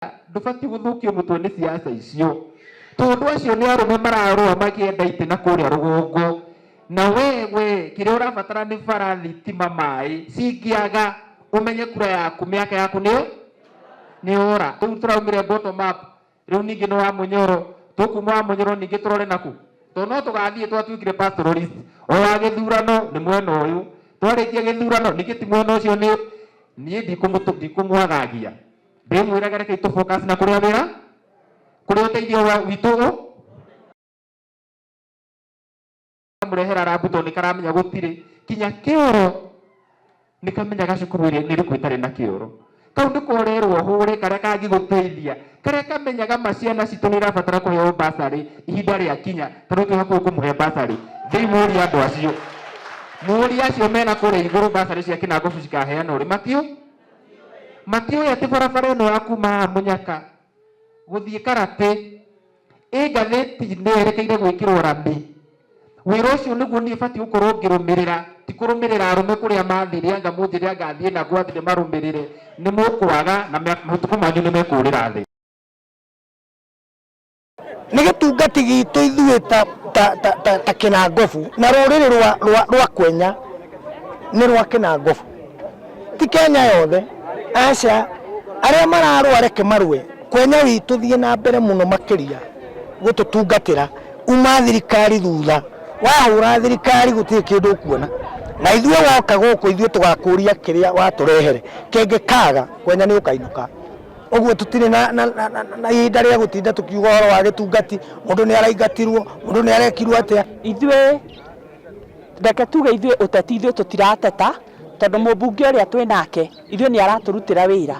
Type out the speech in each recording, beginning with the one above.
Ndũbatiĩ gũthũkio mũtwe nĩ siasa icio, tondũ acio nĩ arũme mararũa makĩenda itĩ na kũrĩa rũgongo, na we kĩrĩa ũrabatara nĩ bara, thitima, maĩ. Cingĩaga, ũmenye kura yaku, mĩaka yaku nĩyo nĩ ora. Rĩu tũraumire bottom up, rĩu ningĩ nĩ wa mũnyoro. Tũkuma wa mũnyoro ningĩ tũrore naku, tondũ no tũgathiĩ twatuĩkire pastoralist. O wa gĩthurano nĩ mwena ũyũ, twarĩkia gĩthurano ningĩ ti mwena ũcio. Nĩ niĩ ndikũmwagagia, ndĩmwĩraga rekei tũ focus na kũrĩa wĩra, kũrĩa ũteithio witũ mũrehera rambu, tondũ nĩ karamenya gũtirĩ kinya kĩoro, nĩ kamenyaga cukuru ĩrĩa nĩ ĩrĩkũ ĩtarĩ na kĩoro. Kau nĩ korerwo hũre karĩa kangĩgũteithia, karĩa kamenyaga ma ciana citũ nĩ irabatara kũheo basarĩ ihinda rĩa kinya, tondũ twĩ hakuhĩ kũmũhe basarĩ. Thĩi mũrie andũ acio, mũrie acio mena kũrĩa igũrũ, basarĩ cia Kĩnangobu cikaheanwo rĩ? Matiũĩ atĩ barabara ĩno ya kuma haha Mũnyaka gũthiĩ Karate ĩ ngathĩti-inĩ yerekeire gwĩkĩrwo rami. Wĩra ũcio nĩguo niĩ batiĩ gũkorwo ngĩrũmĩrĩra, ti kũrũmĩrĩra arũme kũrĩa mathire. Anga mũnjĩre anga thiĩ na gwathire marũmĩrĩre, nĩ mũkwaga na matukũ manyu nĩ mekũrĩra thĩ. Nĩ gĩtungati gitũ ithuĩ ta Kĩnangobu na rũrĩrĩ rwa Kwenya, nĩ rwa Kĩnangobu, ti Kenya yothe, aca. Arĩa mararũa reke marũe. Kwenya witũ, thiĩ na mbere mũno makĩria gũtũtungatĩra. Uma thirikari thutha, wahũra thirikari gũtirĩ kĩndũ ũkuona. Na ithuĩ woka gũkũ, ithuĩ tũgakũria kĩrĩa watũrehere, kĩngĩkaga Kwenya nĩ ũkainũka. Ũguo tũtirĩ na ihinda rĩa gũtinda tũkiuga ũhoro wa gĩtungati, mũndũ nĩ araingatirwo, mũndũ nĩ arekirwo atĩa. Ithuĩ reke tuge ithuĩ ũteti, ithuĩ tũtirateta, tondũ mũmbunge ũrĩa twĩ nake ithuĩ nĩ aratũrutĩra wĩra.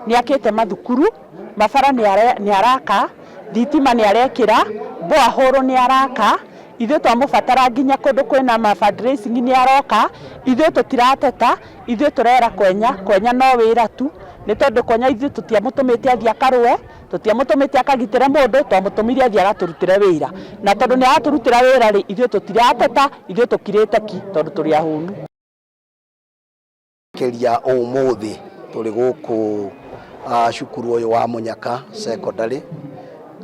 Nĩ akĩte mathukuru, mabara nĩ araka, thitima nĩ arekĩra, borehole nĩ araka. Ithuĩ twamũbatara nginya kũndũ kwĩna ma fundraising nĩ aroka. Ithuĩ tũtirateta, ithuĩ tũrera Kwenya, Kwenya no wĩra tu, nĩ tondũ Kwenya ithuĩ tũtiamũtũmĩte athiĩ akarũe, tũtiamũtũmĩte akagitĩre mũndũ, twamũtũmire athiĩ agatũrutĩre wĩra. Na tondũ nĩ aratũrutĩra wĩra rĩ, ithuĩ tũtirateta, ithuĩ tũkirĩte ki tondũ tũrĩ ahũnu. Kĩria ũmũthĩ tũrĩ gũkũ cukuru ũyũ wa Mũnyaka Secondary,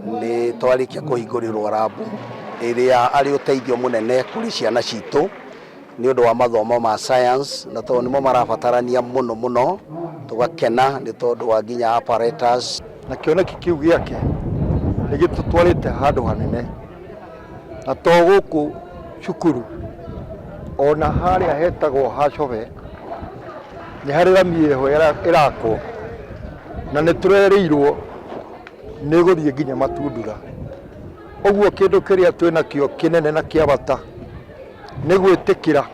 nĩ twarĩkia kũhingũrĩrwo rambu ĩrĩa arĩ ũteithio mũnene kũrĩ ciana citũ nĩ ũndũ wa mathomo ma science, na tondũ nĩmo marabatarania mũno mũno, tũgakena nĩ tondũ wa nginya apparatus. Na kĩoneki kĩu gĩake nĩ gĩtũtwarĩte handũ hanene, na to gũkũ cukuru, ona harĩa hetagwo Hacobe nĩ harĩ rami ĩho ĩrakwo, na nĩ tũrerĩirwo nĩ ĩgũthiĩ nginya Matundura. Ũguo kĩndũ kĩrĩa twĩnakĩo kĩnene na kĩa bata nĩ gwĩtĩkĩra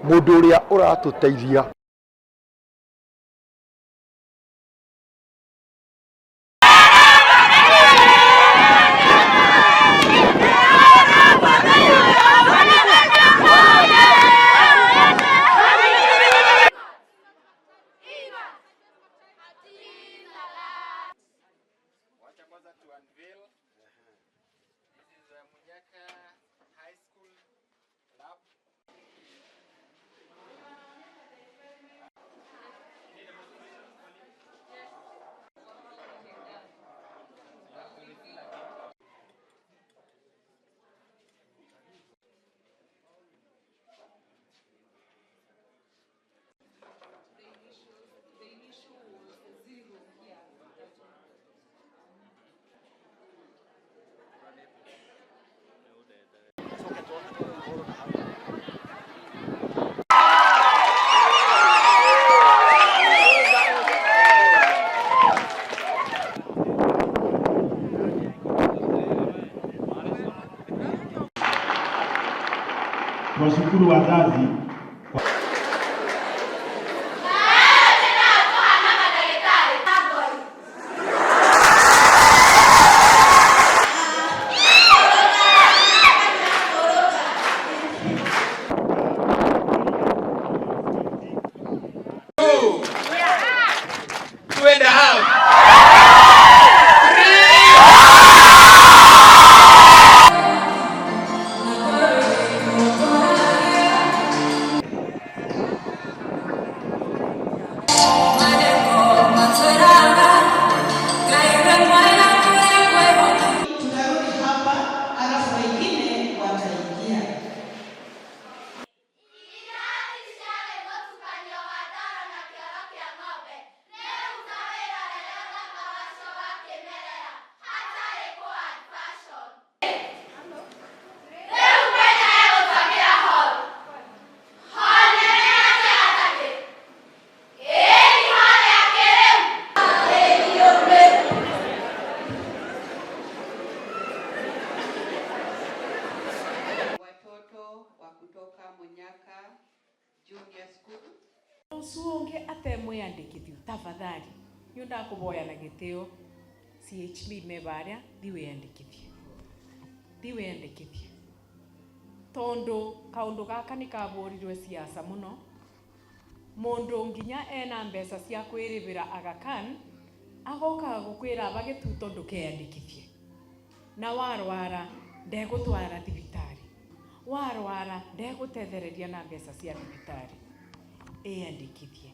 mũndũ ũrĩa ũratũteithia. Wacha kwanza tu unveil. This is Munyaka High School lab. The initial was zero here. Tuwashukuru wazazi. Two and a half. Tafadhali nyu ndakuboya na gitio CHB mebaria thiwiyandikithie thiwiyandikithie tondu kaundu gaka ni kaburirwe siasa muno mundu nginya ena mbeca cia kwiribira Aga Khan agoka gukwira bagituto ndukeyandikithie na warwara ndegutwara thibitari warwara ndegutethereria na mbeca cia thibitari iyandikithie.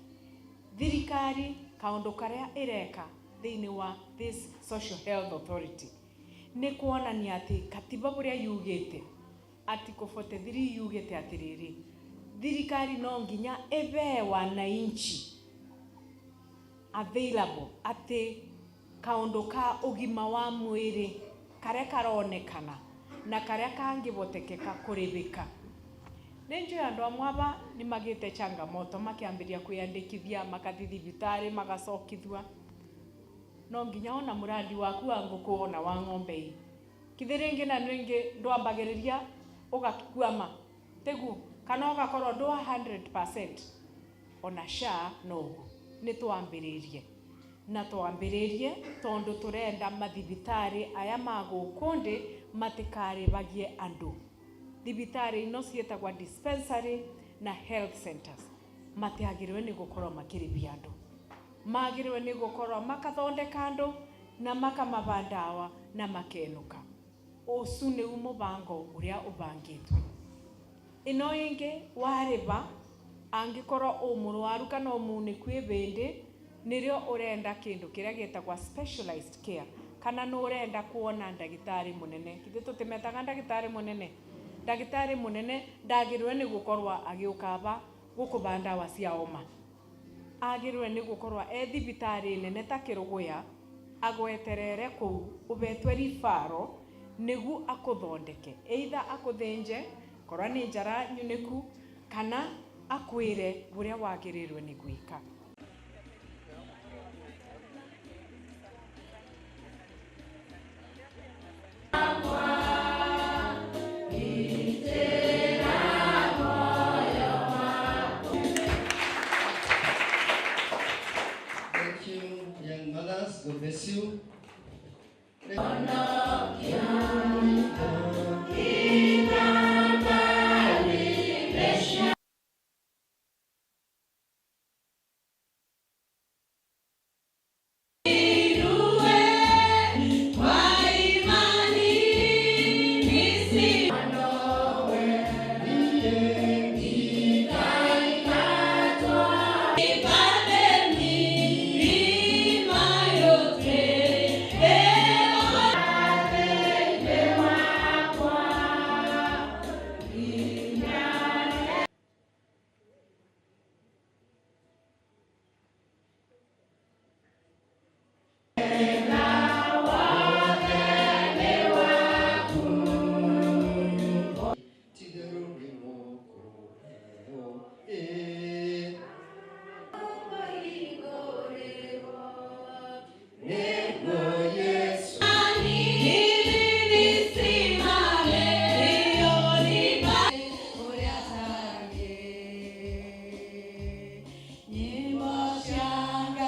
Thirikari kaundu karia ireka thiini wa this Social Health Authority ni kuonania ati katiba buria yugite Article 43 yugite atiriri thirikari no nginya ĩbee wananchi available ati kaundu ka ugima wa mwiri karia karonekana na karia kangibotekeka kuribika. Ninjui andu amwe aba ni magite changamoto makiambiria kwiyandikithia makathi thibitari magacokithua no nginya ona muradi waku wa nguku ona wa ng'ombe kithi ringi na ringi ndwambagiriria ugakwama tegu kana ugakorwo ndwa 100% ona SHA nogu ni twambiririe na twambiririe tondu turenda mathibitari aya ma guku ndi matikaribagie andu. Thibitari ino cietagwa dispensary na health centers matiagiriwe ni gukorwo makiribia andu, magiriwe ni gukorwo makathondeka andu na makamaba ndawa na makenuka. Ucu ni mubango uria ubangitwe. Ino ingi wariba angikorwo umurwaru kana umuniku ibindi nirio urenda kindu kiria gitagwa specialized care kana ni urenda kuona ndagitari munene. Kithe tutimetaga ndagitari munene. Ndagitari munene ndagirwe ni gukorwa agiuka ba gukuba ndawa cia oma, agirwe ni gukorwa e thibitari nene ta Kiruguya agweterere kuu ubetwe rifaro nigu akuthondeke either akuthinje korwa ni njara nyuniku kana akwire buria wagirirwe ni gwika. Thank you, young mothers. God bless you.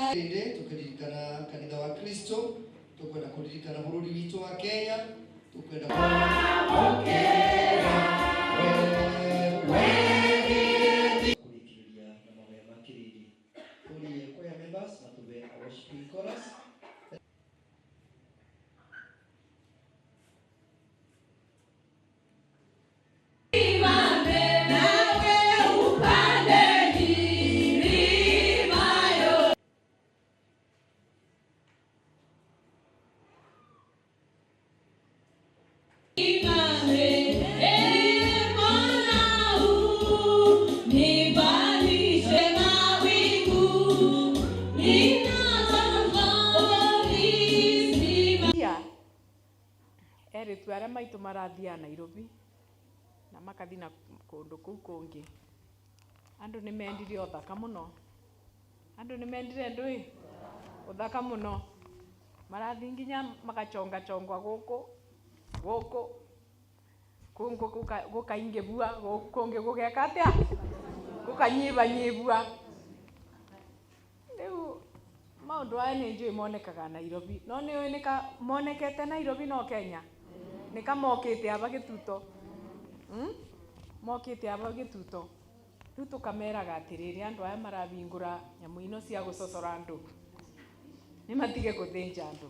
Tukiririkana kanitha wa Kristo, tukwenda kuririkana bururi witu wa Kenya, tukwenda kurikiria na mahoya ma kirindi. Turie choir members na tuve a worshiping chorus. Eritu aria maitu marathia Nairobi na makathi na kundu kuu kungi andu ni mendire uthaka muno, andu ni mendire ndui uthaka muno, marathi nginya magachonga chongwa guku guku kungu gukaingibua kungi gugeka atia gukanyibanyibua. Riu Maundu aya nĩ njũĩ monekaga Nairobi, no nĩ ũĩ nĩka monekete Nairobi no Kenya nĩka mokĩte aba gĩtuto, Mokĩte aba gĩtuto. Rĩu tũkameraga atĩrĩrĩ, andũ aya marabingũra nyamũ ino cia gũcocora andũ nĩ matige gũthĩnja andũ.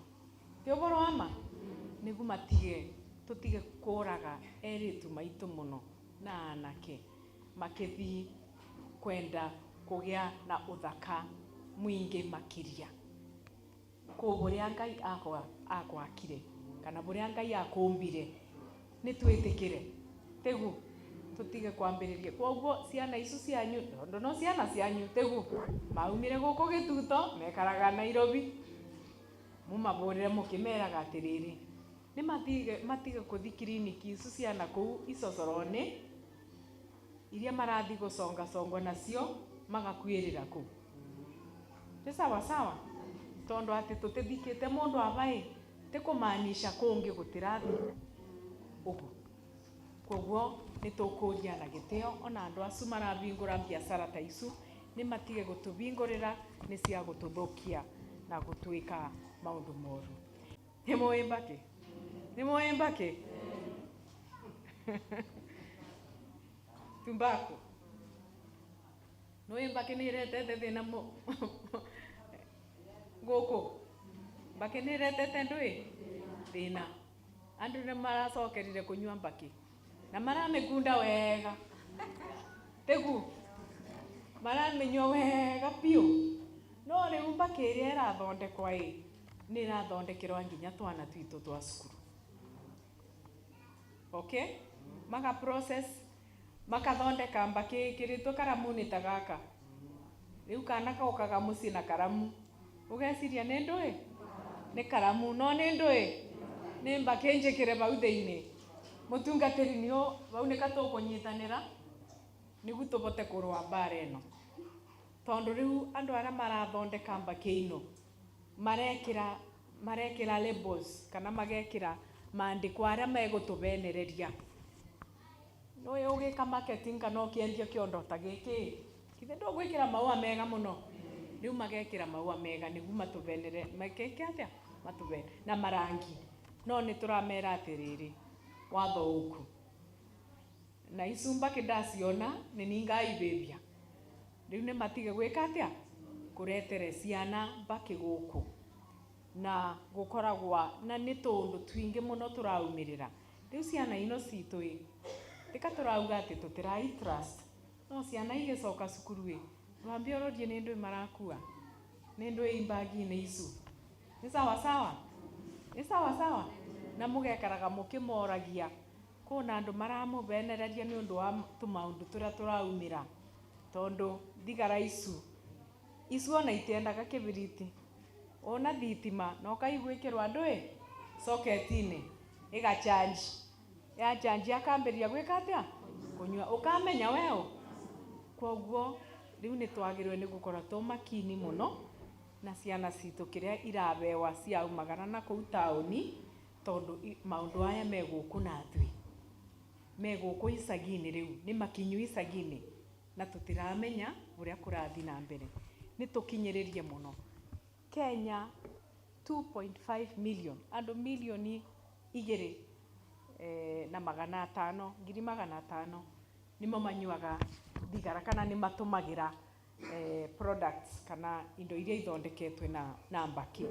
Ti ũboro wa ma? Nĩguo matige, tũtige kũraga erĩtu maitũ mũno na anake makĩthiĩ kwenda kũgĩa na ũthaka mwingĩ makĩria kũ bũrĩa Ngai akwakire kana bũrĩa Ngai akũmbire. Nĩ twĩtĩkĩre tĩgu tũtige kwambĩrĩria. Koguo ciana icu cianyu, tondũ no ciana cianyu, tĩgu maumire gũkũ gĩtuto mekaraga Nairobi, mumabũrĩre mũkĩmeraga atĩrĩrĩ, nĩ matige kũthi kiriniki icu ciana kũu icocoro-inĩ iria marathi gũcongacongwo nacio magakuĩrĩra kũu. Nĩ sawa sawa? Tondũ atĩ tũtithikĩte mũndũ abaĩ ti kũmaanisha kũngĩ gũtirathi ũguo. Koguo nĩ tũkũria na gĩtĩo ona andũ acu marabingũra biacara ta icu nĩ matige gũtũbingũrĩra, nĩ cia gũtũthũkia na gũtwĩka maũndũ moru. Nĩ mũĩ mbakĩ? Nĩ mũĩ mbakĩ? Tumbaku. Nĩ mbakĩ nĩ ĩretete thĩna gũkũ. Mbakĩ nĩ ĩretete ndũĩ thĩna. Andũ nĩ maracokerire kũnyua mbakĩ na maramĩkunda wega, tĩgu maramĩnyua wega biũ. No rĩu mbakĩ ĩrĩa ĩrathondekwa ĩ nĩ ĩrathondekerwa nginya twana twitũ twa cukuru. Okay? Maka process makathondeka mbakĩ ĩkĩrĩtwo karamu-inĩ ta gaka. Rĩu kana gokaga mũciĩ na karamu, ũgeciria nĩ ndũĩ nĩ karamu, no nĩ ndũĩ nĩ mbakĩ njĩkĩre bau thĩinĩ. Mũtungatĩri nĩ bau nĩka tũkũnyitanĩra nĩguo tũbote kũrũa mbara ĩno. Tondũ rĩu andũ arĩa marathondeka mbakĩ ino marekĩra labels kana magekĩra maandĩko arĩa megũtũbenereria. Nĩũĩ ũgĩka marketing kana ũkĩendia kĩondo ta gĩkĩ, githĩ ndũgwĩkĩra maũa mega mũno? Rĩu magekĩra maũa mega nĩguo matũbenere, mekeke atĩa? Matũbene na marangi. No nĩ tũramera atĩrĩrĩ, watho ũku na icu mbakĩ ndaciona nĩ ningaibĩbia. Rĩu nĩ matige gwĩka atĩa? Kũretere ciana mbakĩ gũkũ. Na gũkoragwa na nĩ tũũndũ twingĩ mũno tũraumĩrĩra. Rĩu ciana ino citũ ĩ, tika tũrauga atĩ tũtirai trust, no ciana igĩcoka cukuru ĩ, ndwambie ũrorie nĩ ndũĩ marakua, nĩ ndũĩ imbagi-inĩ icu. Nĩ sawa sawa? Nĩ sawa sawa? Na mũgekaraga mũkĩmoragia kũna andũ maramũbenereria nĩ ũndũ wa tũmaũndũ tũrĩa tũraumĩra. Tondũ thigara icu, icu ona itiendaga kĩbiriti. Ona thitima na ũkaigwĩkĩrwo ndũĩ socket-inĩ ĩgacharge. Ya charge akambĩrĩria gwĩka atĩa? Kũnyua. Ũkamenya we ũ. Koguo rĩu nĩ twagĩrĩirwo nĩ gũkorwo tũ makini mũno na ciana citũ kĩrĩa irabewa ciaumagara na kũu taũni, tondũ maũndũ aya me gũkũ na ithuĩ. Me gũkũ icagi-inĩ rĩu, nĩ makinyu icagi-inĩ na tũtiramenya ũrĩa kũrathiĩ na mbere. Nĩ tũkinyĩrĩrie mũno. Kenya 2.5 million, andũ milioni igĩrĩ na magana atano, ngiri magana atano nĩmo manyuaga thigara kana nĩ matũmagĩra products kana indo iria ithondeketwe na mbakĩ.